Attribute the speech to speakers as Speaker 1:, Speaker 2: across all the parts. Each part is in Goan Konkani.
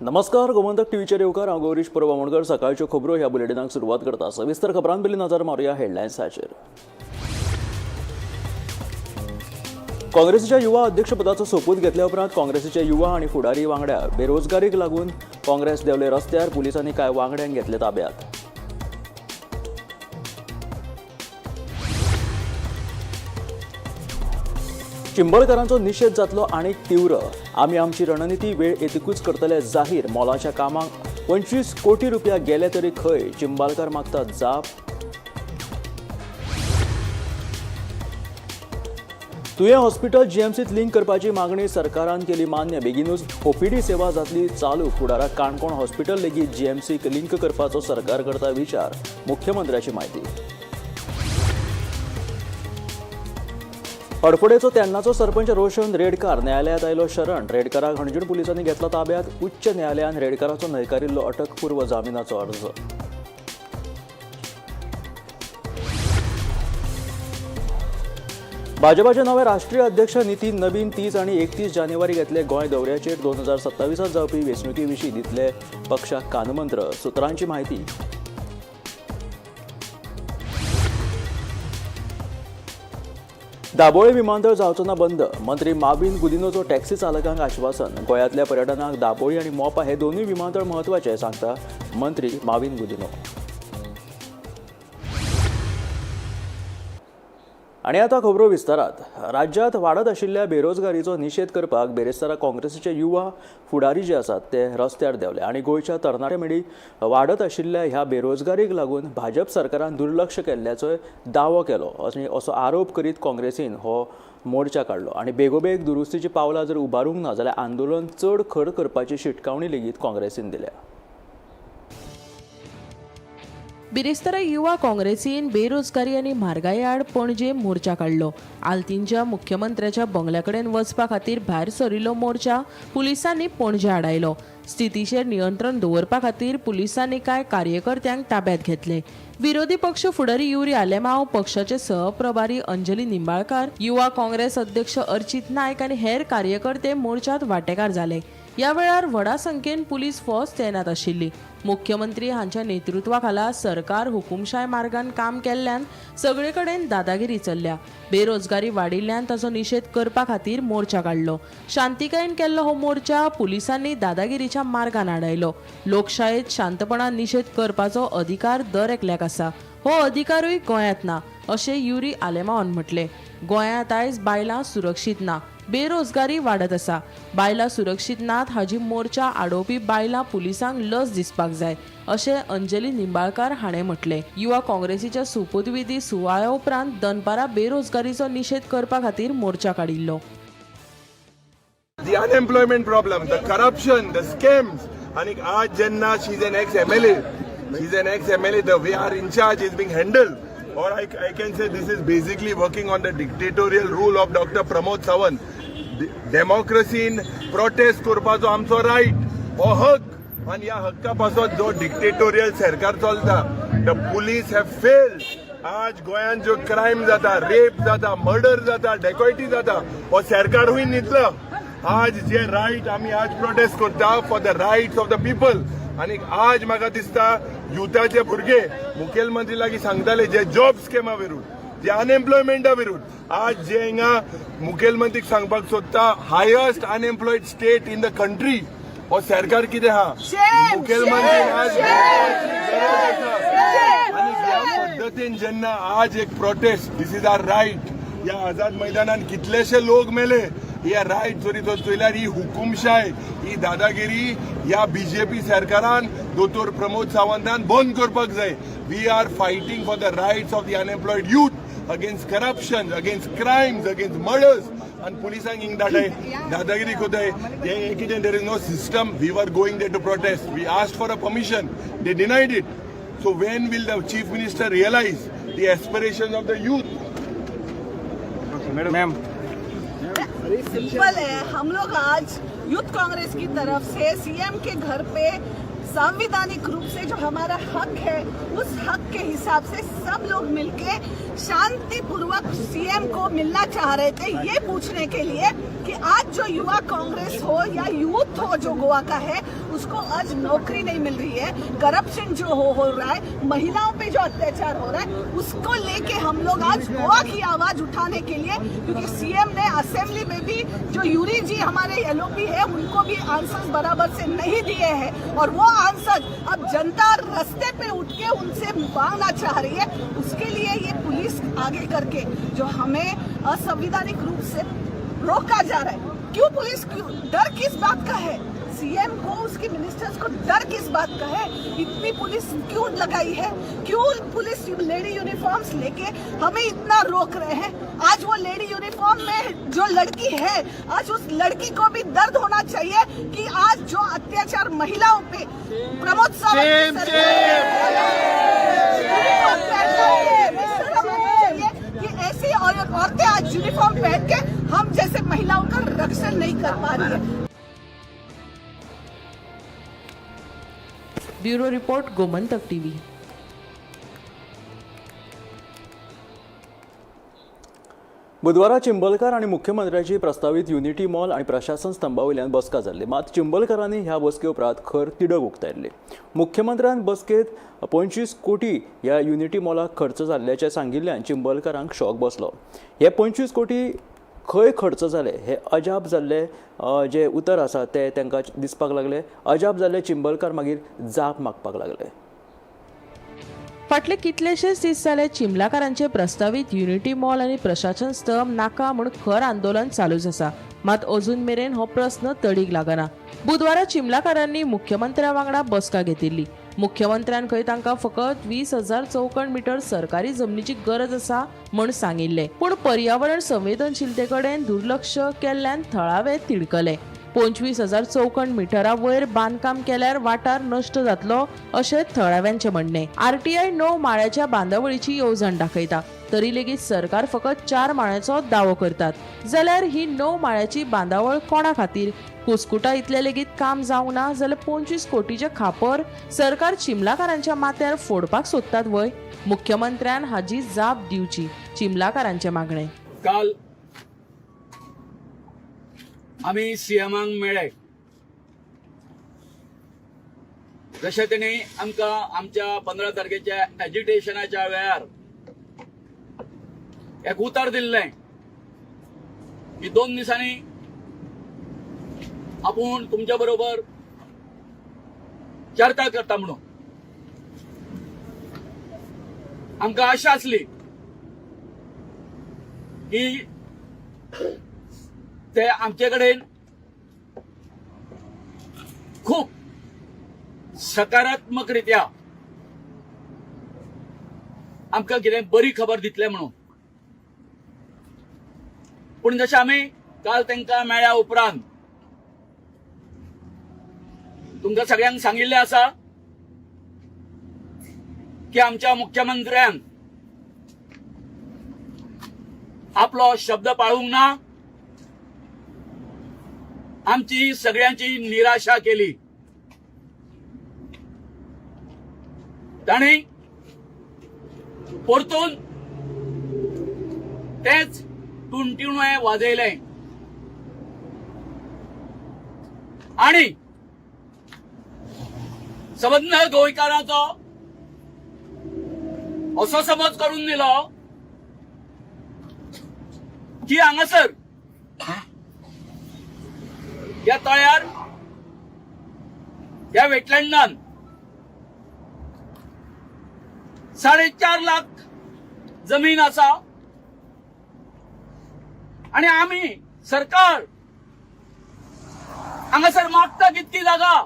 Speaker 1: नमस्कार, गोमंतक टीव्हीचेर येवकार. हांव गौरीश परब आमोणकर. सकाळच्यो खबरो ह्या बुलेटिनाक सुरवात करता. सविस्तर खबरां पयलीं नजर मारुया हेडलायन्साचेर. काँग्रेसीच्या युवा अध्यक्षपदाचो सोपूत घेतल्या उपरांत काँग्रेसीचे युवा आनी फुडारी वांगड्या बेरोजगारीक लागून काँग्रेस देंवले रस्त्यार. पुलिसांनी कांय वांगड्यांक घेतले ताब्यात. चिंबलकरांचो निशेध जातलो आनीक तीव्र. आमी आमची रणनिती वेळ येतकूच करतले जाहीर. मोलाच्या कामाक 25 कोटी रुपया गेले तरी खंय? चिंबालकर मागतात जाप. तुयें हॉस्पिटल जीएमसीत लिंक करपाची मागणी सरकारान केली मान्य. बेगीनूच ओपीडी सेवा जातली चालू. फुडाराक काणकोण हॉस्पिटल लेगीत जीएमसीक लिंक करपाचो सरकार करता विचार, मुख्यमंत्र्याची म्हायती. हडफडेचो तेन्नाचो सरपंच रोशन रेडकार न्यायालयात आयलो शरण. रेडकाराक हणजूण पुलिसांनी घेतलो ताब्यात. उच्च न्यायालयान रेडकाराचो न्हयकारिल्लो अटकपूर्व जामिनाचो अर्ज. भाजपाचे नवे राष्ट्रीय अध्यक्ष नितीन नबीन 30 आनी 31 जानेवारी घेतले गोंय दौऱ्याचेर. 2027त जावपी वेंचणुके विशीं दितले पक्षाक कानमंत्र, सुत्रांची म्हायती. दाबोळे विमानतळ जावचो ना बंद, मंत्री माविन गुदिनोचो टॅक्सी चालकांक आश्वासन. गोंयांतल्या पर्यटनाक दाबोळी आनी मोपा हे दोनूय विमानतळ म्हत्वाचे, सांगता मंत्री माविन गुदिनो. आनी आतां खबरो विस्तारात. राज्यांत वाडत आशिल्ल्या बेरोजगारीचो निशेध करपाक बेरेस्तारा काँग्रेसीचे युवा फुडारी जे आसात ते रस्त्यार देंवले आनी गोंयच्या तरणाट्या मदीं वाडत आशिल्ल्या ह्या बेरोजगारीक लागून भाजप सरकारान दुर्लक्ष केल्ल्याचोय दावो केलो आनी असो आरोप करीत काँग्रेसीन हो मोर्चा काडलो आनी बेगोबेग दुरुस्तीची पावलां जर उबारूंक ना जाल्यार आंदोलन चड खर करपाची शिटकावणी लेगीत काँग्रेसीन दिल्या.
Speaker 2: बिरेस्तारा युवा काँग्रेसीन बेरोजगारी आनी म्हारगाये आड पणजे मोर्चा काडलो. आल्तीनच्या मुख्यमंत्र्याच्या बंगल्या कडेन वचपा खातीर भायर सरिल्लो मोर्चा पुलिसांनी पणजे आडायलो. स्थितीचेर नियंत्रण दवरपा खातीर पुलिसांनी कांय कार्यकर्त्यांक ताब्यात घेतले. विरोधी पक्ष फुडारी युरी आलेमाव, पक्षाचे सहप्रभारी अंजली निंबाळकार, युवा काँग्रेस अध्यक्ष अर्चित नायक आनी हेर कार्यकर्ते मोर्चात वांटेकार जाले. ह्या वेळार व्हडा संख्येन पुलीस फोर्स तैनात आशिल्ली. मुख्यमंत्री हांच्या नेतृत्वाखाला सरकार हुकुमशाय मार्गान काम केल्ल्यान सगळे कडेन दादागिरी चल्ल्या. बेरोजगारी वाडिल्ल्यान ताचो निशेध करपा खातीर मोर्चा काडलो. शांतिकायेन केल्लो हो मोर्चा पुलिसांनी दादागिरीच्या मार्गान आडायलो. लोकशायेत शांतपणान निशेध करपाचो अधिकार दर एकल्याक आसा. हो अधिकारूय गोंयांत ना, अशें युरी आलेमावान म्हटलें. गोंयांत आयज बायलां सुरक्षीत ना, बेरोजगारी वाडत आसा. बायलां सुरक्षीत नात हाजी मोर्चा आडोवपी बायलां पुलिसांक लज दिसपाक जाय, अशें अंजली निंबाळकार हाणें म्हटलें. युवा काँग्रेसीच्या सोपूतविधी सुवाळ्या उपरांत दनपारां बेरोजगारीचो निशेध करपा खातीर मोर्चा काडिल्लो.
Speaker 3: The unemployment problem, the corruption, the scams. आणि आज जेन्ना she is an ex MLA, she is an ex MLA, the way our in-charge is being handled, or I can say this is basically working on the dictatorial rule of Doctor Pramod Sawant. डेमोक्रेसीन protest करपाचो आमचो रायट, हो हक आनी ह्या हक्का पासत जो डिक्टेटोरियल सरकार चलता, the police have failed. आज गोंयांत जो क्रायम जाता, रेप जाता, मर्डर जाता, डेकॉयटी जाता, हो सरकारूय न्हिदला. आज जे रायट आमी आज प्रोटेस्ट करता for the rights of the people. आनी आज म्हाका दिसता युथाचे भुरगे मुखेलमंत्री लागीं सांगताले जे जॉब स्कॅमा विरुद्ध, जे अनएम्प्लॉयमेंटा विरुद्ध. आज जे हिंगा मुखेलमंत्रीक सांगपाक सोदता, highest unemployed state in the country, हो सरकार कितें आहा? मुखेलमंत्री आज गरज आसा. आनी ह्या पद्दतीन जेन्ना आज एक protest, this is our right. ह्या आझाद मैदानान कितलेशे लोक मेले. ह्या रायट जरी तर चोयल्यार ही हुकुमशाय, ही दादागिरी ह्या बीजेपी सरकारान, दोतोर प्रमोद सावंतान बंद करपाक जाय. We are fighting for the rights of the unemployed youth, against corruption, against crimes, against murders. आणि पुलिसांक हिंग धाडाय, दादागिरी कोताय, हे कितें? There is no system. We are going there to protest. We asked for a permission, they denied it. So when will the chief minister realize the aspirations of the youth?
Speaker 4: Ma'am.
Speaker 5: Simple है. हम लोग आज यूथ कांग्रेस की तरफ से सीएम के घर पे संवैधानिक रूप से जो हमारा हक है, उस हक के हिसाब से सब लोग मिलके शांतिपूर्वक सीएम को मिलना चाह रहे थे, ये पूछने के लिए कि आज जो युवा कांग्रेस हो या यूथ हो जो गोवा का है, उसको आज नौकरी नहीं मिल रही है, करप्शन जो हो रहा है, महिलाओं पे जो अत्याचार हो रहा है, उसको लेके हम लोग आज गोवा की आवाज उठाने के लिए, क्योंकि सीएम ने असेंबली में भी जो यूरी जी हमारे एलओपी है उनको भी आंसर्स बराबर से नहीं दिए हैं और वो आंसर अब जनता रास्ते पे उठ के उनसे मांगना चाह रही है। उसके लिए ये पुलिस आगे करके जो हमें असंवैधानिक रूप से रोका जा रहा है। क्यों पुलिस, क्यों डर किस बात का है सीएम को, उसके मिनिस्टर्स को डर किस बात का है? इतनी पुलिस क्यों लगाई है? क्यों पुलिस लेडी यूनिफॉर्म्स लेके हमें इतना रोक रहे हैं? आज वो लेडी यूनिफॉर्म में जो लड़की है, आज उस लड़की को भी दर्द होना चाहिए कि आज जो अत्याचार महिलाओं पे प्रमोद सावंत की यूनिफॉर्म पहनना शर्म होनी चाहिए कि ऐसी औरतें आज यूनिफॉर्म पहन के हम जैसे महिलाओं का रक्षण नहीं कर पा रही है।
Speaker 2: Bureau report, Gomantak TV.
Speaker 1: बुधवारा चिंबलकार आनी मुख्यमंत्र्याची प्रस्तावीत युनिटी मॉल आनी प्रशासन स्तंभा वयल्यान बसका जाल्ली। मात चिंबलकारांनी ह्या बसके उपरांत खर तिडक उक्तायल्ली। मुख्यमंत्र्यान बसकेंत 25 कोटी ह्या युनिटी मॉलाक खर्च जाल्ल्याचें सांगिल्ल्यान चिंबलकारांक शॉक बसलो। हे 25 कोटी खंय खर्च जाले हे अजाप जाल्ले जे उतर आसा ते तांकां दिसपाक लागले। अजाप जाल्ले चिंबलकार मागीर जाप मागपाक लागले।
Speaker 2: फाटले कितलेशेच दीस जाले चिंबलाकारांचे प्रस्तावीत युनिटी मॉल आनी प्रशासन स्तंभ नाका म्हूण खर आंदोलन चालूच आसा। मात अजून मेरेन हो प्रस्न तडीक लागना। बुधवारा चिंबलाकारांनी मुख्यमंत्र्या वांगडा बसका घेतिल्ली। मुख्यमंत्र्यान खंय तांकां फकत 20,000 चौखण मिटर सरकारी जमनीची गरज आसा म्हूण सांगिल्लें, पूण पर्यावरण संवेदनशीलते कडेन दुर्लक्ष केल्ल्यान थळावे तिडकले। 25,000 चौखण मिटरा वयर बांदकाम केल्यार वाठार नश्ट जातलो अशें थळाव्यांचें म्हणणें। आरटीआय 9 माळ्याच्या बांदावळीची येवजण दाखयता, तरी लेगीत सरकार फकत 4 माळ्याचो दावो करतात। जाल्यार ही 9 माळ्याची बांदावळ कोणा खातीर? कुस्कुटा इतलें लेगीत काम जावंक ना जाल्यार 25 कोटीचें खापर सरकार चिंबलाकारांच्या माथ्यार फोडपाक सोदतात व्हय? मुख्यमंत्र्यान हाजी जाप दिवची, चिंबलाकारांचें मागणें।
Speaker 4: काल आमी सीएमाक मेळ्ळे, जशें तेणी आमकां आमच्या 15 तारखेच्या एजिटेशनाच्या वेळार एक उतर दिल्लें की 2 दिसांनी आपूण तुमच्या बरोबर चर्चा करता म्हणून। आमकां आशा आसली की ते आमचे कडेन खूब सकारात्मक रित्या आमकां कितें बरी खबर दितले म्हणून। पूण जशें आमी काल तांकां मेळ्ळ्या उपरांत तुमकां सगळ्यांक सांगिल्लें आसा की आमच्या मुख्यमंत्र्यान आपलो शब्द पाळूंक ना, आमची सगळ्यांची निराशा केली। तांणी परतून तेच टुणटुणें वाजयलें आणि सबंद गोंयकारांचो असो समज करून दिलो की हांगासर ह्या तळ्यार ह्या वेटलँडान 4.5 लाख जमीन आसा आणि आमी सरकार हांगासर मागता कितकी जागा,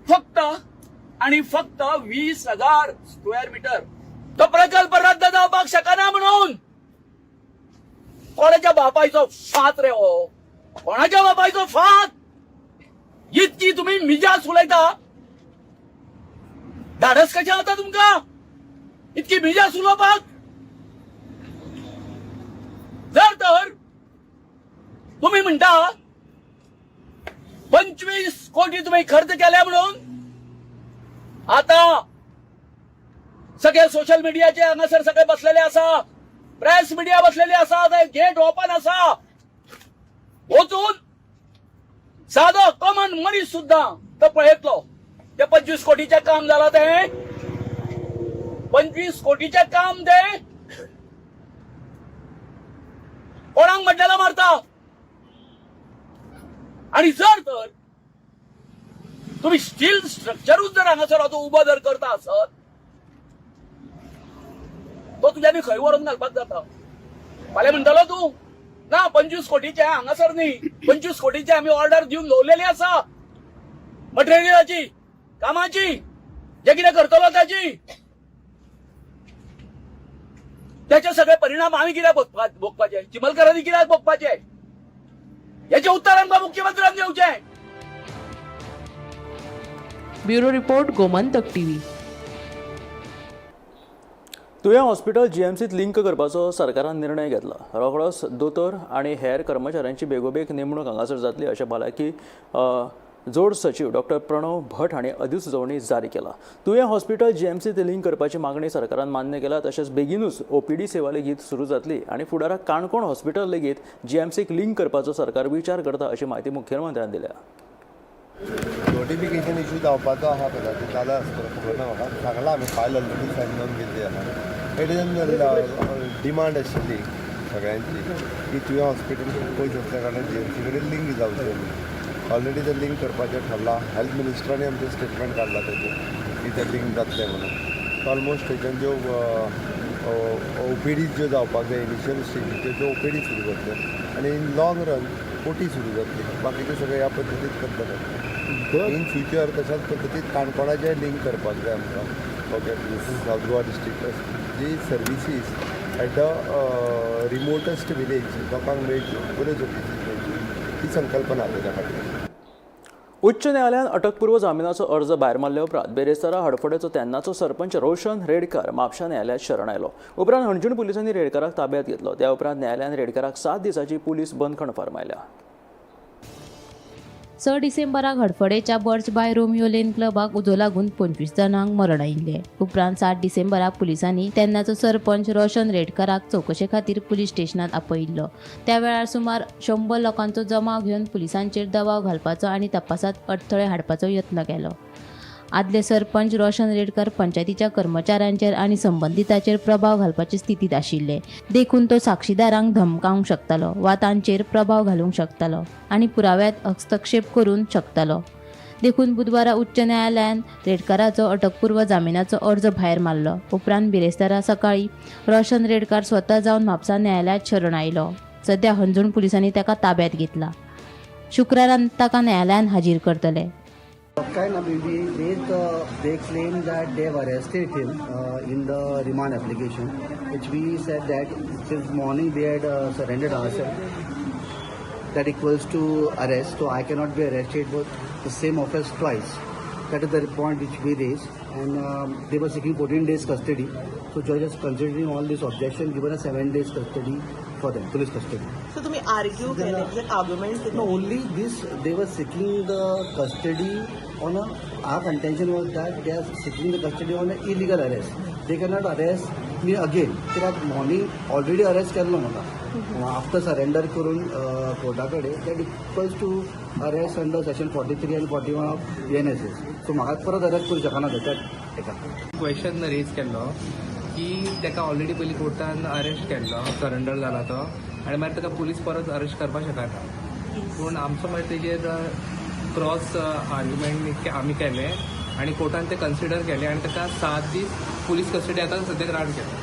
Speaker 4: फक्त आणि फक्त 20,000 स्क्वेअर मीटर। तो प्रकल्प रद्द जावपाक शकना म्हणून कोणाच्या बापायचो फात रे हो, कोणाच्या बापायचो फात? इतकी तुम्ही मिजास उलयता, धाडस कशें जाता तुमकां इतकी मिजास उलोवपाक? जर तर तुम्ही म्हणटा 25 कोटी तुम्ही खर्च केले म्हणून, आता सगळे सोशल मिडियाचे हांगासर सगळे बसलेले आसा, प्रेस मिडिया बसलेली आसा, गेट ओपन आसा. वचून सादो कॉमन मनीस सुद्दां तो पळयतलो ते 25 कोटीचें काम जाला, ते 25 कोटीचें काम ते कोणाक मड्डेला मारता. आणि जर तर तुम्ही स्टील स्ट्रक्चरूच जर हांगासर आतां उबो जर करता आसत, तो तुज्यानी खंय व्हरून घालपाक जाता. फाल्यां म्हणटलो तूं ना 25 कोटीचे हांगासर न्ही, 25 कोटीचे आमी ऑर्डर दिवन दवरलेली आसा मटेरियलाची, कामाची, जे कितें करतलो ताची, त्याचे सगळे परिणाम आमी कित्याक भोगपाचे, चिमलकरांनी कित्याक भोगपाचे, याचे उत्तर आमकां मुख्यमंत्र्यान दिवचें.
Speaker 2: Bureau report, Gomantak TV.
Speaker 1: Tuyen hospital जीएमसीत लिंक करपाचो सरकारान निर्णय घेतला. रोखडोच दोतोर आनी हेर कर्मचाऱ्यांची बेगोबेग नेमणूक हांगासर जातली अशें भलायकी जोड सचीव डॉक्टर प्रणव भट हांणी अधिसुचोवणी जारी केला. तुयें हॉस्पिटल जीएमसीत लिंक करपाची मागणी सरकारान मान्य केला. तशेंच बेगीनूच ओपीडी सेवा लेगीत सुरू जातली आनी फुडाराक काणकोण हॉस्पिटल लेगीत जीएमसीक लिंक करपाचो सरकार विचार करता अशी म्हायती मुखेलमंत्र्यान दिल्या.
Speaker 6: नोटिफिकेशन इशू जावपाचो आहा, कदाचित जाला आसतलो, खबर ना म्हाका. सांगलां आमी, फायल ऑलरेडी सायन जावन गेल्ली आहा. It is demand आशिल्ली सगळ्यांची की तुवें हॉस्पिटल खूब पयस आसल्या कारणान जीएमसी कडेन लिंक जावचें म्हणून. ऑलरेडी तें लिंक करपाचें ठरलां. हेल्थ मिनिस्टरांनी आमचें स्टेटमेंट काडलां तेजें की तें लिंक जातलें म्हणून. ऑलमोस्ट थंयच्यान ज्यो ओपीडी ज्यो जावपाक जाय, इनिशियल स्टेजीच्यो त्यो ओपीडी सुरू जातल्यो आनी इन लॉंग रन ओटी सुरू जातली. बाकीचें सगळें ह्या पद्दतीत करतले. इन फ्युचर तशाच पद्दतीत काणकोणाचें लिंक करपाक जाय आमकां. ओके, सावथ गोवा डिस्ट्रिक्ट जी services at the remotest village लोकांक मेळच्यो, बऱ्यो सर्विसीस मेळच्यो, ही संकल्पना तेच्या फाटल्यान.
Speaker 1: उच्च न्यायालयान अटकपूर्व जामिनाचो अर्ज भायर मारले उपरांत बेरेस्तारा हडफडेचो तेन्नाचो सरपंच रोशन रेडकर म्हापशा न्यायालयात शरण आयलो. उपरांत हणजूण पुलिसांनी रेडकराक ताब्यात घेतलो. त्या उपरांत न्यायालयान रेडकराक 7 दिसांची पुलीस बंदखण फर्मायल्या.
Speaker 7: 6 डिसेंबराक हडफडेच्या बर्च बाय रोमियो लेन क्लबाक उजो लागून 25 जाणांक मरण आयिल्लें. उपरांत 7 डिसेंबराक पुलिसांनी तेन्नाचो सरपंच रोशन रेडकराक चवकशे खातीर पुलीस स्टेशनात आपयिल्लो. त्या वेळार सुमार 100 लोकांचो जमाव घेवन पुलिसांचेर दबाव घालपाचो आनी तपासात अडथळे हाडपाचो यत्न केलो. आदले सरपंच रोशन रेडकर पंचायतीच्या कर्मचाऱ्यांचेर आनी संबंदिताचेर प्रभाव घालपाचे स्थितीत आशिल्ले, देखून तो साक्षीदारांक धमकावंक शकतालो वा तांचेर प्रभाव घालूंक शकतालो आनी पुराव्यात हस्तक्षेप करूंक शकतालो. देखून बुधवारा उच्च न्यायालयान रेडकराचो अटकपूर्व जामिनाचो अर्ज भायर मारलो. उपरांत बिरेस्तारा सकाळी रोशन रेडकर स्वता जावन म्हापसा न्यायालयात शरण आयलो. सध्या हणजूण पुलिसांनी ताका ताब्यात घेतला. शुक्रारा ताका न्यायालयान हाजीर करतले.
Speaker 8: Kind of we raised they claim that they have arrested him in the remand application, which we said that since morning we had surrendered ourselves. That equals to arrest, so I cannot be arrested for the same offense twice. That is the point which we raised, and they were seeking 14 days custody. So judge is considering all this objection, given a 7 days custody for them, police custody.
Speaker 9: So तुम्ही आर्ग्यू केले, argument?
Speaker 8: No, only this, they were seeking the custody on a, our contention was that they are seeking the custody on an illegal arrest. They cannot arrest me again. कित्याक morning already arrest केल्लो म्हाका आफ्टर सरेंडर करून कोर्टा कडेन. That equals to arrest under section 43 and 41 of BNSS. So म्हाका परत अरेस्ट करूं शकना ते त्या हेका.
Speaker 10: क्वेश्चन रेज केल्लो की ताका ऑलरेडी पयलीं कोर्टान अरेस्ट केल्लो, सरेंडर जाला तो आनी मागीर ताका पुलीस परत अरेस्ट करपाक शकना. पूण आमचो मागीर तेजेर क्रॉस आर्ग्युमेंट आमी केलें आनी कोर्टान ते कन्सिडर केलें आनी ताका 7 दीस पुलीस कस्टडी आतां सद्याक ग्रांट केला.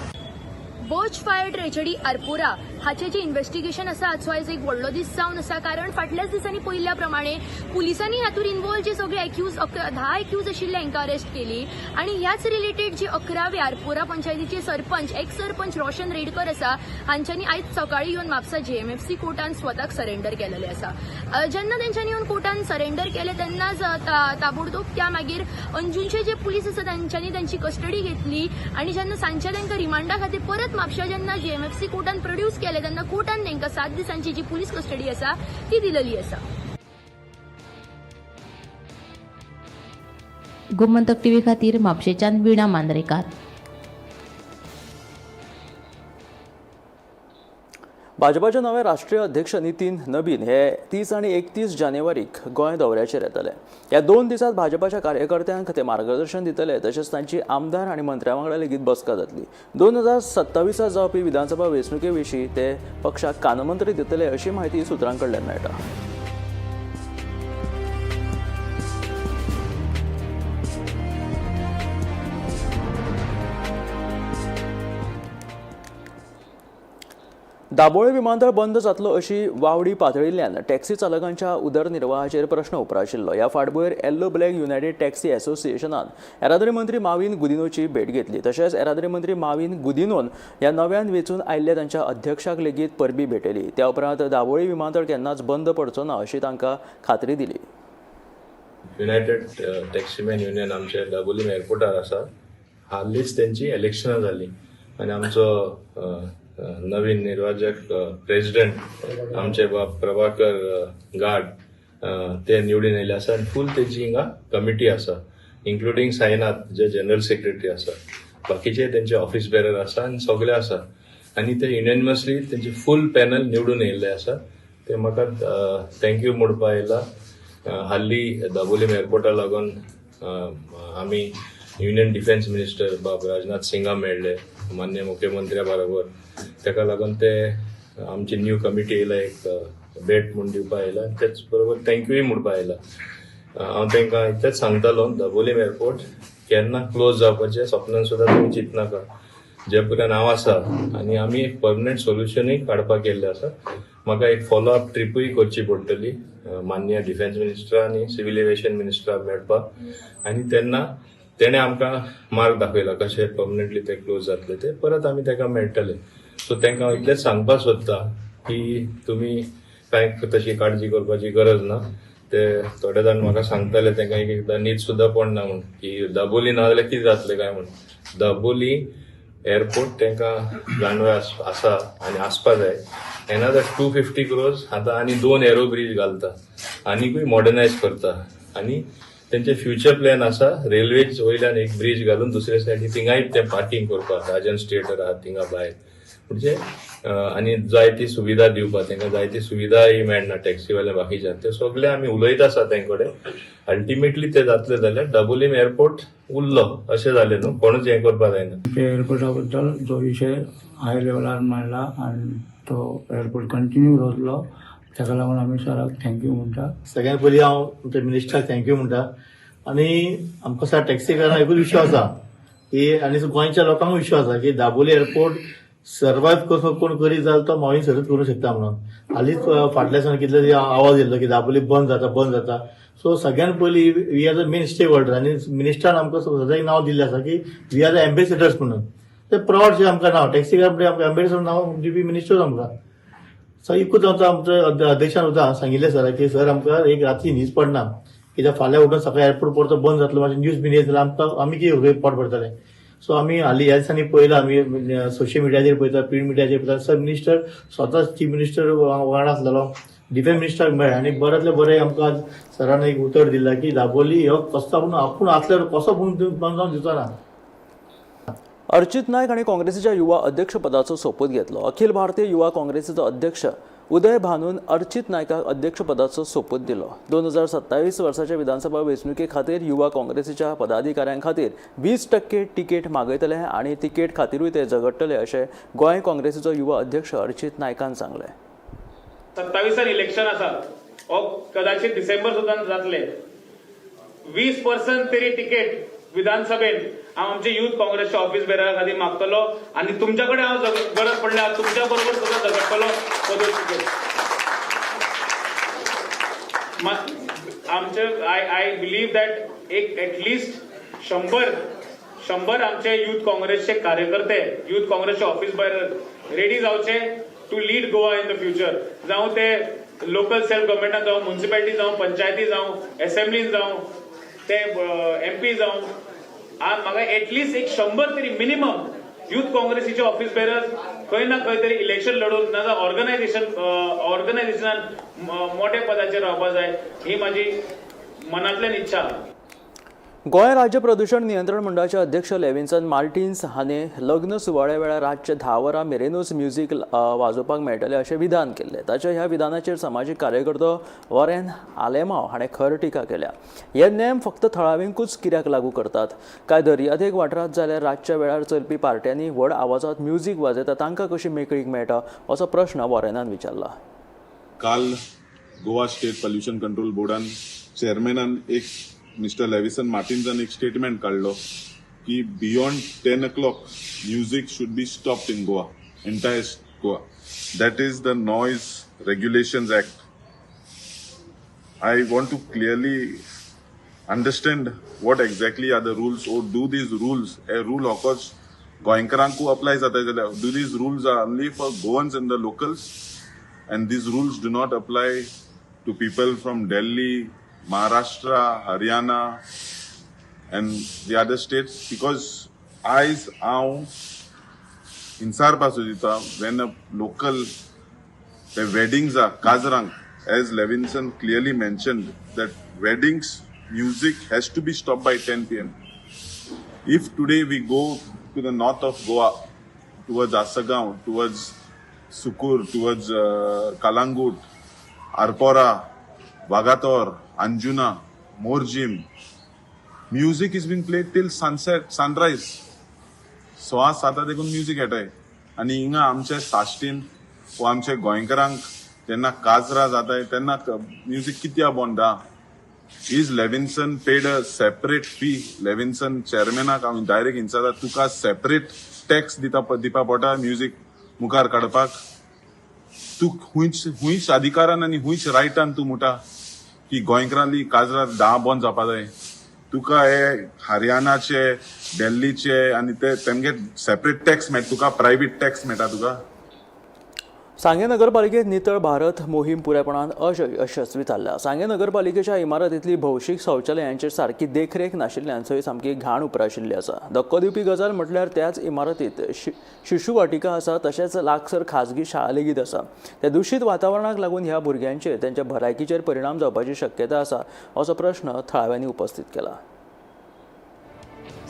Speaker 11: बर्च फायर ट्रेजडी आरपोरा हाचे जे इन्व्हेस्टिगेशन आसा, हाचो आयज एक व्हडलो दीस जावन आसा, कारण फाटल्याच दिसांनी पळयल्ल्या प्रमाणे पुलिसांनी हातूंत इन्वॉल्व जे सगळे एक्यूज, 10 एक्यूज आशिल्ले, हांकां अरेस्ट केली आनी ह्याच रिलेटेड जे 11वे आरपोरा पंचायतीचे सरपंच, एक्स सरपंच रोशन रेडकर आसा, हांच्यांनी आयज सकाळी येवन म्हापसा जेएमएफसी कोर्टान स्वताक सरेंडर केलेले आसा. जेन्ना तेंच्यांनी येवन कोर्टान सरेंडर केले तेन्नाच ताबडतोब त्या मागीर अंजूनचे जे पुलीस आसा तांच्यांनी तांची कस्टडी घेतली आनी जेन्ना सांजच्या तांकां रिमांडा खातीर परत म्हापशा जेन्ना जेएमएफसी कोर्टान प्रोड्यूस केले तेन्ना कोर्टान तांकां 7 दिसांची जी पुलीस कस्टडी आसा ती दिलेली आसा.
Speaker 7: गोमंतक टीव्ही खातीर म्हापशेच्यान वीणा मांद्रेकार.
Speaker 1: भाजपाचे नवे राष्ट्रीय अध्यक्ष नितीन नबीन हे 30 आनी 31 जानेवारीक गोंय दौऱ्याचेर येतले. ह्या 2 दिसांत भाजपाच्या कार्यकर्त्यांक ते मार्गदर्शन दितले, तशेंच तांची आमदार आनी मंत्र्यां वांगडा लेगीत बसका जातली. 2027 जावपी विधानसभा वेंचणुके विशीं ते पक्षाक कानमंत्र दितले अशी म्हायती सुत्रां कडल्यान मेळटा. दाबोळे विमानतळ बंद जातलो अशी वावडी पातळिल्ल्यान टॅक्सी चालकांच्या उदरनिर्वाहाचेर प्रश्न उप्राशिल्लो. ह्या फाटभुंयेर येल्लो ब्लॅक युनायटेड टॅक्सी असोसिएशनान येरादारी मंत्री माविन गुदिनोची भेट घेतली. तशेंच येरादारी मंत्री माविन गुदिनोन ह्या नव्यान वेंचून आयिल्ल्या तांच्या अध्यक्षाक लेगीत परबी भेटयली. त्या उपरांत दाबोळी विमानतळ केन्नाच बंद पडचो ना अशी तांकां खात्री दिली.
Speaker 12: युनायटेड टॅक्सीमॅन युनियन आमच्या दाबोलीम एअरपोर्टार आसा. हालींच तेंची इलेक्शनां जालीं आनी आमचो नवीन निर्वाचक प्रेसिडेंट आमचे बाब प्रभाकर गाड ते निवडून येयले आसा आनी फूल तेजी हिंगा कमिटी आसा, इन्क्लुडींग साईनाथ जे जनरल सेक्रेटरी आसा, बाकीचे तेंचे ऑफिस बेरर आसा आनी सगळे आसा आनी ते युनॅनिमसली तेंचे फूल पॅनल निवडून येयल्ले आसा. ते म्हाका thank you म्हणपा आयला. हाल्ली दाबोलीम एअरपोर्टा लागून आमी युनियन डिफेन्स मिनिस्टर बाब राजनाथ सिंगा मेळ्ळे, मान्य मुख्यमंत्र्या बरोबर. ताका लागून ते आमची न्यू कमिटी येयला, एक भेट म्हूण दिवपा आयला, तेच बरोबर थँक्यूय म्हणपा आयला. हांव तांकां इतलेंच सांगतालो, दाबोलीम एअरपोर्ट केन्ना क्लोज जावपाचें सपनान सुद्दां तुमी चिंतनाका. जे पर्यंत हांव आसा आनी आमी एक परमनंट सोल्युशनूय काडपाक गेल्लें आसा. म्हाका एक फॉलो अप ट्रिपूय करची पडटली मान्य डिफेन्स मिनिस्टर आनी सिव्हील एविएशन मिनिस्टराक मेळपाक, आनी तेन्ना तेणें आमकां मार्ग दाखयला कशें परमनंटली ते क्लोज जातले ते परत आमी ताका मेळटले. सो तांकां इतलेंच सांगपाक सोदता की तुमी कांय तशी काळजी करपाची गरज ना. ते थोडे जाण म्हाका सांगताले तांकां एक एकदां न्हीद सुद्दां पडना म्हूण की दाबोली ना जाल्यार कितें जातलें काय म्हूण. दाबोली एअरपोर्ट तांकां जाणवे आसा आनी आसपा जाय. एनादर 250 crores आतां आनी 2 एरो ब्रीज घालता, आनीकूय मॉडर्नायज करता आनी तेंचे फ्युचर प्लॅन आसा रेल्वेज वयल्यान एक ब्रीज घालून दुसरे सायडी थिंगाय ते पार्किंग करपाक, राजन थिएटर आहा थिंगा भायर, म्हणजे आनी जाय ती सुविधा दिवपाक तांकां जाय ती सुविधाय मेळना टॅक्सीवाल्या बाकीच्या. ते सगळे आमी उलयत आसा तें कडेन. अल्टिमेटली ते जातले जाल्यार दाबोलीम एअरपोर्ट उरलो अशें जालें न्हू, कोणूच हें करपाक जायना.
Speaker 13: एअरपोर्टा बद्दल जो विशय हाय लेवलार मांडला आनी तो एअरपोर्ट कंटिन्यू दवरलो ताका लागून आमी सराक thank you म्हणटा.
Speaker 14: सगळ्यात पयलीं हांव आमच्या मिनिस्टराक thank you म्हणटा आनी आमकां सर टॅक्सीकारांक एकूच विश्वास आसा की आनी गोंयच्या लोकांक विश्वास आसा की दाबोली एअरपोर्ट सर्वायव कसो कोण करीत जाल्यार तो माविन सरच करूंक शकता म्हणून. हालींच फाटल्या दिसांनी कितले तरी आवाज येयल्लो की दाबोली बंद जाता बंद जाता. सो सगळ्यान पयलीं we are the main stakeholder आनी मिनिस्टरान आमकां सदांच एक नांव दिल्लें आसा की we are the ambassadors म्हणून. ते प्रावड आमकां नांव टॅक्सीकार म्हणजे आमकां एम्बेसिडर नांव दिवपी मिनिस्टर आमकां. सो एकूच आमचो आमच्या अध्यक्षान सुद्दां सांगिल्लें सर की सर आमकां एक राती न्हीद पडना कित्याक फाल्यां उठून सकाळी एअरपोर्ट परतो बंद जातलो, मातशें न्यूज बीन येत जाल्यार आमकां आमी कितें पोट भरतले. सो आमी हालीं ह्या दिसांनी पळयलां, आमी सोशल मिडियाचेर पळयता, प्रिंट मिडियाचेर पळयता, सर मिनिस्टर स्वता चीफ मिनिस्टर वांगडा आसलेलो, डिफेन्स मिनिस्टराक मेळ्ळें आनी बऱ्यांतलें बरें आमकां सरान एक उतर दिलां की दाबोली हो कसो आपूण आपूण आसल्यार कसो पूण बंद जावन दिवचो ना.
Speaker 1: अर्चित नायक हांणी काँग्रेसीच्या युवा अध्यक्षपदाचो सोपूत घेतलो. अखिल भारतीय युवा काँग्रेसीचो अध्यक्ष उदय भानून अर्चित नायकाक अध्यक्षपदाचो सोपूत दिलो. 2027 वर्साच्या विधानसभा वेंचणुके खातीर युवा काँग्रेसीच्या पदाधिकाऱ्यां खातीर 20% तिकेट मागयतले आनी तिकेट खातीरूय ते झगडटले अशें गोंय काँग्रेसीचो युवा अध्यक्ष अर्चित नायकान सांगलें.
Speaker 15: 27 इलेक्शन आसा, हो कदाचित डिसेंबर सुद्दां जातले. 20% तरी तिकेट विधानसभेत हांव आमचे युथ काँग्रेसच्या ऑफिस बेररा खातीर मागतलो आनी तुमच्या कडेन हांव गरज पडल्यार तुमच्या बरोबर सुद्दां झगडटलो फॉर those ticket. आमचे I believe that एक एटलिस्ट 100 आमचे युथ काँग्रेसचे कार्यकर्ते, युथ काँग्रेसचे ऑफिस बेरर रेडी जावचे to lead Goa in the future. जावं ते लोकल सेल्फ गव्हर्मेंटान जावं, म्युनिसिपालिटी जावं, पंचायती जावं, एसेंब्लीन जावं, ते एमपी जावं, म्हाका एटलिस्ट एक 100 तरी मिनिमम युथ काँग्रेसीचे ऑफिस बेरर्स खंय ना खंय तरी इलेक्शन लढून ना जाल्यार ऑर्गनायझेशनान मोठ्या पदाचेर रावपा जाय, ही म्हाजी मनांतल्यान इच्छा.
Speaker 1: गोंय राज्य प्रदूशण नियंत्रण मंडळाचे अध्यक्ष लेविन्सन मार्टिन्स हाणे लग्न सुवाळ्या वेळार रातचे 10 वरां मेरेनूच म्युझिक वाजोवपाक मेळटलें अशें विधान केल्लें. ताच्या ह्या विधानाचेर समाजीक कार्यकर्तो वॉरेन आलेमाव हाणें खर टिका केल्या. हे नेम फक्त थळाव्यांकूच कित्याक लागू करतात? काय दर्यादेग वाठारांत जाल्यार रातच्या वेळार चलपी पार्ट्यांनी व्हड आवाजांत म्युझिक वाजयता तांकां कशी मेकळीक मेळटा असो प्रश्न वॉरेनान विचारला.
Speaker 16: काल गोवा स्टेट पॉल्युशन कंट्रोल बोर्डान चेअरमॅनान एक मिस्टर लेविसन मार्टिन्सान एक स्टेटमेंट काडलो की beyond 10 o'clock music should be stopped in Goa, entire Goa. That is the noise regulations act. I want to clearly understand what exactly are the rules or do these rules, a rule of course गोंयकारांकू apply जाता जाल्यार do these rules are only for Goans and the locals and these rules do not apply to people from Delhi, Maharashtra, Haryana and the other states? Because आयज हांव इन्सार पासो दिता, when a local the weddings are काजरांक, as Levinson clearly mentioned, that weddings music has to be stopped by 10 p.m. If today we go to the north of Goa, towards Asagaon, towards Sukur, towards Kalangut, Arpora, Vagator, Anjuna, Morjim, music is being played till sunset, sunrise. 7:15 देखून म्युझिक येताय आनी हिंगा आमच्या साश्टीन वो आमच्या गोंयकारांक जेन्ना काजरा जाताय तेन्ना म्युझिक कित्याक बंद? Is Levinson paid a separate fee? Levinson चेअरमॅनाक हांव डायरेक्ट विचारता, तुका सेपरेट टॅक्स दिता दिवपा पडटा म्युझिक मुखार काडपाक? तूं हुंयच हुंयच अधिकारान आनी हुंयच रायटान तूं म्हणटा की गोंयकारांली काजरा 10 बंद जावपा जाय? तुका हे हरियाणाचे, दिल्लीचे आनी ते तेमगे सेपरेट टॅक्स मेळटा तुका, प्रायवेट टॅक्स मेळटा तुका?
Speaker 1: सांगें नगरपालिकेत नितळ भारत मोहीम पुरायपणान अयशस्वी थारल्या. सांगें नगरपालिकेच्या इमारतींतली भौशीक शौचालयांचेर सारकी देखरेख नाशिल्ल्यान थंय सामकी घाण उप्राशिल्ली आसा. धक्को दिवपी गजाल म्हटल्यार त्याच इमारतीत शिशुवाटिका आसा, तशेंच लागसर खाजगी शाळा लेगीत आसा. त्या दुशीत वातावरणाक लागून ह्या भुरग्यांचेर तांच्या भलायकीचेर परिणाम जावपाची शक्यता आसा असो प्रश्न थळाव्यांनी उपस्थित केला.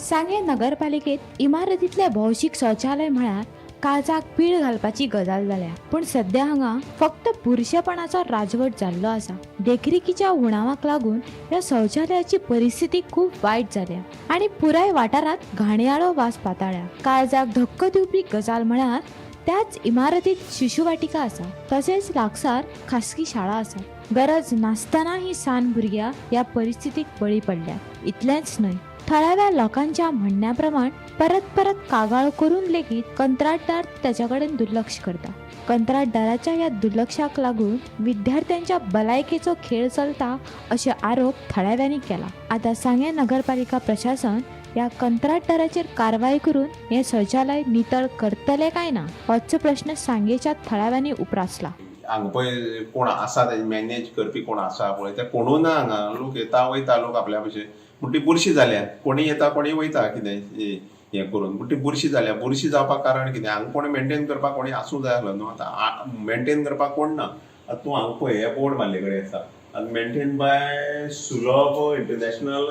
Speaker 17: सांगें नगरपालिकेत इमारतींतले भौशीक शौचालय म्हळ्यार काळजाक पीळ घालपाची गजाल जाल्या. पूण सद्या हांगा फक्त बुरशेपणाचो राजवट जाल्लो आसा. देखरेखीच्या उणावाक लागून ह्या शौचालयाची परिस्थिती खूब वायट जाल्या आनी पुराय वाठारांत घाणयाळो वास पाताळ्या. काळजाक धक्को दिवपी गजाल म्हळ्यार त्याच इमारतीत शिशुवाटिका आसा, तशेंच लागसार खासगी शाळा आसा. गरज नासतना ही सान भुरग्यां ह्या परिस्थितीक बळी पडल्या. इतलेंच न्हय, थळाव्या लोकांच्या म्हणण्या प्रमाण परत परत कागाळ करून लेगीत कंत्राटदार ताच्या कडेन दुर्लक्ष करता. कंत्राटदाराच्या ह्या दुर्लक्षाक लागून विद्यार्थ्यांच्या भलायकेचो खेळ चलता अशे आरोप थळाव्यांनी केला. आतां सांगें नगरपालिका प्रशासन ह्या कंत्राटदाराचेर कारवाय करून हें शौचालय नितळ करतले काय ना होच प्रश्न सांगेच्या थळाव्यांनी उप्रासला.
Speaker 18: हांगा पळय कोण आसा, तेजे मॅनेज करपी कोण आसा पळय, ते कोणू ना. हांगा लोक येता वयता, लोक आपल्या भशेन. पूण ती बुरशी जाल्या. कोणी येता कोणी वयता कितें हें करून, पूण ती बुरशी जाल्या. बुरशी जावपाक कारण कितें? हांगा कोणी मेंटेन करपाक कोणी आसूं जाय आसलो न्हू. आतां मेंटेन करपाक कोण ना. आतां तूं हांगा पळय, हे बोर्ड मारले कडेन आसा आनी मेंटेन बाय सुलभ इंटरनॅशनल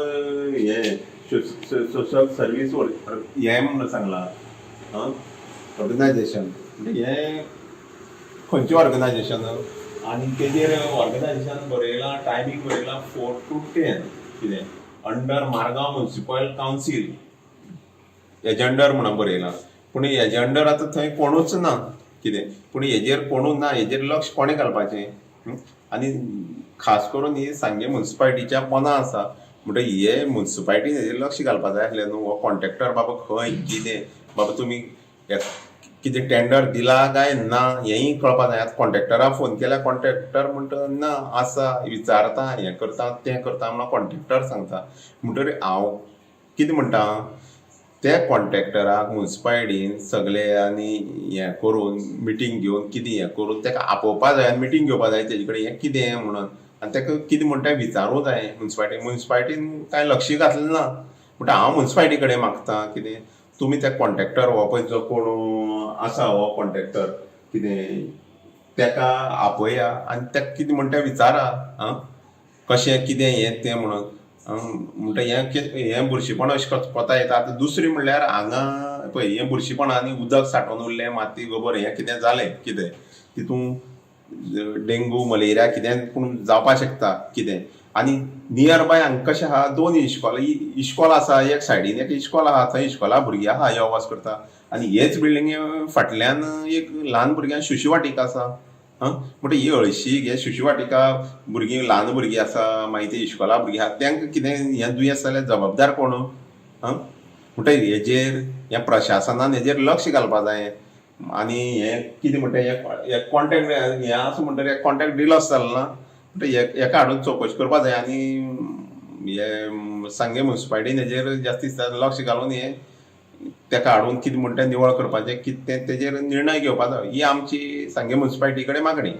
Speaker 18: हें सोशल सर्वीस हें म्हणून सांगलां ऑर्गनायजेशन. म्हणजे हें खंयचें ऑर्गनायजेशन? आनी तेजेर ऑर्गनायजेशन बरयलां, टायमींग बरयलां 4 to 10 कितें, अंडर मारगांव म्युन्सिपल कावन्सील हेजे अंडर म्हणून बरयलां. पूण हेजे अंडर आतां थंय कोणूच ना कितें. पूण हेजेर कोणूच ना, हेजेर लक्ष कोणें घालपाचें? आनी खास करून ही सांगें म्युन्सिपालिटीच्या पोना आसा म्हणटगीर हे म्युन्सिपालिटीन हेजेर लक्ष घालपा जाय आसलें न्हू. हो कॉन्ट्रॅक्टर बाबा खंय कितें, बाबा तुमी कितें टेंडर दिला काय ना हेंय कळपा जाय. आतां कॉन्ट्रॅक्टराक फोन केल्यार कॉन्ट्रॅक्टर म्हणटा ना आसा, विचारता, हें करता तें करता म्हणून कॉन्ट्रॅक्टर सांगता. म्हणटगीर हांव कितें म्हणटा, त्या कॉन्ट्रॅक्टराक म्युन्सिपालिटीन सगळे आनी हें करून मिटींग घेवन कितें हें करून ताका आपोवपा जाय आनी मिटींग घेवपा जाय तेजे कडेन, हें कितें म्हणून, आनी ताका कितें म्हणटा विचारूं जाय म्युन्सिपालिटी. म्युन्सिपालिटीन कांय लक्ष घातलें ना. म्हणटा हांव म्युन्सिपालिटी कडेन मागता कितें, तुमी त्या कॉन्ट्रॅक्टर हो पळय जो कोण आसा हो कॉन्ट्रॅक्टर कितें, ताका आपया आनी ताका कितें म्हणटा विचारा, आं कशें कितें हें तें म्हणून. म्हणटा हें हें बुरशेपण अशें कोता येता. आतां दुसरें म्हणल्यार हांगा पळय हें बुरशेपणांनी उदक सांठोवन उरलें, माती गोबर हें कितें जालें कितें तितून डेंगू मलेरिया कितें पूण जावपाक शकता कितें. आनी नियर बाय हांगा कशें आहा, दोन इश्कोल इश्कोल आसा, एक सायडीन एक इश्कोल आहा, थंय इश्कोला भुरगीं आहा यो वच करता. आनी हेच बिल्डिंगे फाटल्यान एक ल्हान भुरग्यांक शिशू वाटिका आसा. आं म्हणटा ही हळशीक हे शिशू वाटिका भुरगीं ल्हान भुरगीं आसा, मागीर ते इश्कोला भुरगीं आहा, तांकां कितें हें दुयेंस जाल्यार जबाबदार कोण? आं म्हणटा हेजेर ह्या प्रशासनान हेजेर लक्ष घालपा जाय. आनी हें कितें म्हणटा हें कॉन्ट्रॅक्ट हें आसा म्हणटकीर कॉन्ट्रॅक्ट डिलस जालें ना म्हणटा हेका हाडून चवकशी करपा जाय. आनी हे सांगें मुन्सिपालिटीन हेजेर जास्तीत जास्त लक्ष घालून हें तेका हाडून कितें म्हणटा निवळ करपाचें कितें तें तेजेर निर्णय घेवपा जाय, ही आमची सांगें मुन्सिपालिटी कडेन मागणी.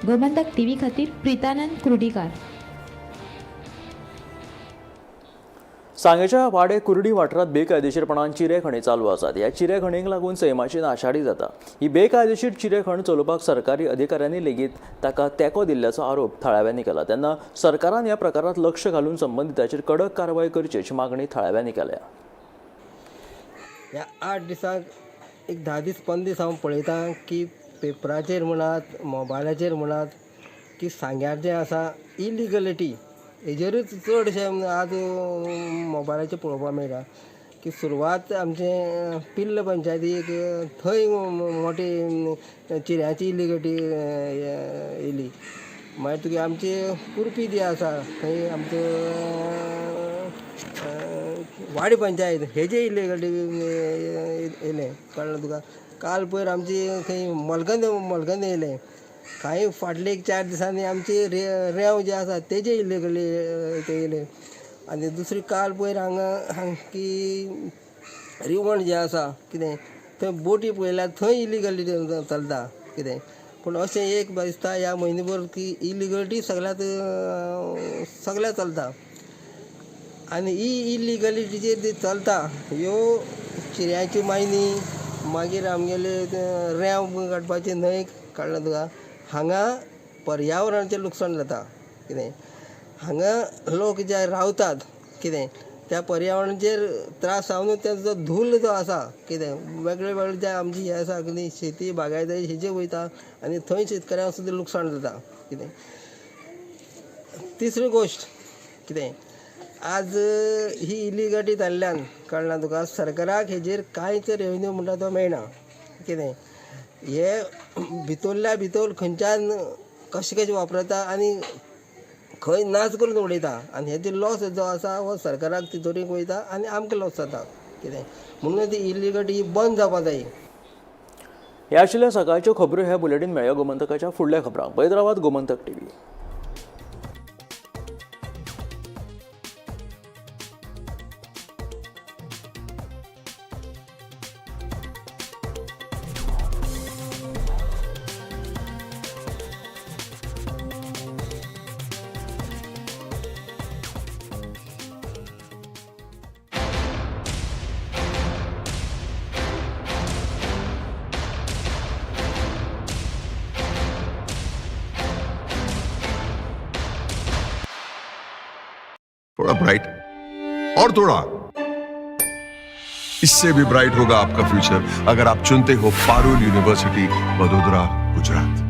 Speaker 17: गोमंतक टीव्ही खातीर प्रितानंद कुर्डीकार.
Speaker 1: सांगेच्या वाडे कुर्डी वाठारांत बेकायदेशीरपणान चिरे खणी चालू आसात. ह्या चिरे खणींक लागून सैमाची नाशाडी जाता. ही बेकायदेशीर चिरे खण चलोवपाक सरकारी अधिकाऱ्यांनी लेगीत ताका तेंको दिल्ल्याचो आरोप थळाव्यांनी केला. तेन्ना सरकारान ह्या प्रकारांत लक्ष घालून संबंदिताचेर कडक कारवाय करची अशी मागणी थळाव्यांनी केल्या.
Speaker 8: ह्या 8 दिसांक एक 10 दीस 15 दीस हांव पळयतां की पेपराचेर म्हणात, मोबायलाचेर म्हणात की सांग्यार जें आसा इलिगलिटी हेजेरूच चडशें आज मोबायलाचेर पळोवपाक मेळटा की सुरवात आमचे पिल्ल पंचायतीक थंय मोठी चिऱ्यांची इलिगलिटी येयली. मागीर तुगे आमची कुर्पी जी आसा थंय आमचो वाडी पंचायत हेजे इलिगलिटी येयलें, कळ्ळें तुका. काल पयर आमची खंय मलगंद मलगंद येयलें. कांय फाटले एक 4 दिसांनी आमची रेंव जे आसा तेजे इलिगली ते येयले. आनी दुसरी काल पयर हांगा की रिवण जें आसा कितें थंय बोटी पळयल्यार थंय इलिगली चलता कितें. पूण अशें एक दिसता ह्या म्हयने भर की इलिगलिटी सगळ्यांत सगळ्याक चलता. आनी ही इलिगलिटीचेर जी चलता ह्यो चिऱ्यांची मायनी, मागीर आमगेले रेंव काडपाची न्हंय काडला तुका, हांगा पर्यावरणाचें लुकसाण जाता कितें. हांगा लोक जे रावतात कितें त्या पर्यावरणाचेर त्रास जावन तेजो धुल्ल जो आसा कितें वेगळे वेगळे जे आमची हें आसा कितें शेती बागायती हेजेर वयता आनी थंय शेतकऱ्यांक सुद्दां लुकसाण जाता कितें. तिसरी गोश्ट कितें आज ही इलिगलिटी जाल्ल्यान कळ्ळें तुका सरकाराक हेजेर कांयच रेवेन्यू म्हणटा तो मेळना कितें. हे भितरल्या भितर खंयच्यान कशें कशें वापरता आनी खंय नाच करून उडयता आनी हेजे लॉस जो आसा हो सरकाराक तिजोरीक वयता आनी आमकां लॉस जाता कितें. म्हणून ती इलिगलिटी बंद जावपा जाय.
Speaker 1: ह्या आशिल्ल्या सकाळच्यो खबरो ह्या बुलेटीन मेळ्ळ्यो. गोमंतकाच्या फुडल्या खबरांक पळयत रावात गोमंतक टीव्ही.
Speaker 19: थोड़ा ब्राइट और थोड़ा इससे भी ब्राइट होगा आपका फ्यूचर अगर आप चुनते हो पारुल यूनिवर्सिटी, वडोदरा, गुजरात।